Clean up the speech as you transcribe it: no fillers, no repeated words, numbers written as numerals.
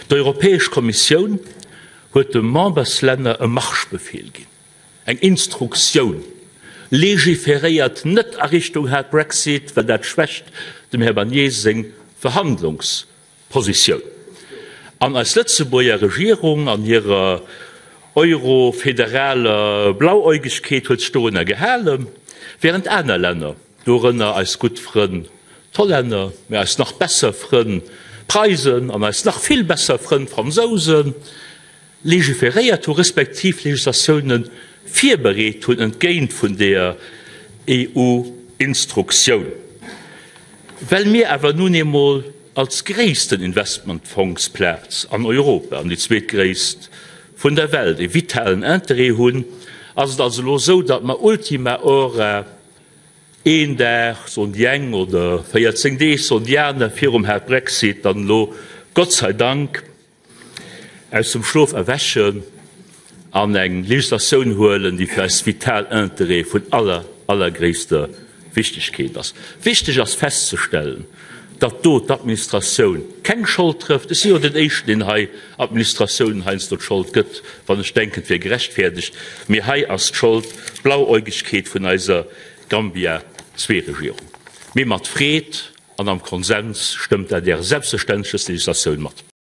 D'Europäesch Kommissioun huet de Memberslänner e Marschbefehl ginn, eng Instruktioun, Legiferéiert net a Richtung hard Brexit, well dat schwächt dem Här Barnier seng Verhandlungspositioun. An eis Lëtzebuerger Regierung an hirer eurofederaler Blauäugegkeet huet sech dorunner gehalen, während aner Länner, dorënner eis gutt Frënn d'Hollänner, mä eis nach besser Frënn d'Preisen an eis nach vill besser Frënn d'Fransousen, legiferéiert hu respektiv Legislatioune virbereet hunn entgéint vun deeër EU-Instruktioun. Well mir awer nun eemol als gréissten Investmentfongsplaz an Europa an déi zweetgréisst vun der Welt e vitalen Interêt hunn, ass et also elo esou, datt mer ultima hora, een Dag, soen déi eng, oder 14 Deeg, soen déi aner, virum hard Brexit dann elo Gott sei Dank aus dem Schlof erwächen an eng Législatioun huelen, déi fir eis vital Intérêtë vun aller, allergréisster Wichtigkeet ass. Wichteg ass festzestellen, datt do d'Administratioun keng Schold trëfft. Ech si jo den Éischten, deen hei Administratiounen heiansdo d'Schold gëtt, wann ech denken, et wier gerechtfäerdegt. Mee hei ass d'Schold d'Blauäugegkeet vun eiser Gambia-II-Regierung. Mee mat Freed an am Konsens stëmmt d'ADR selbstverständlech dës Législatioun mat.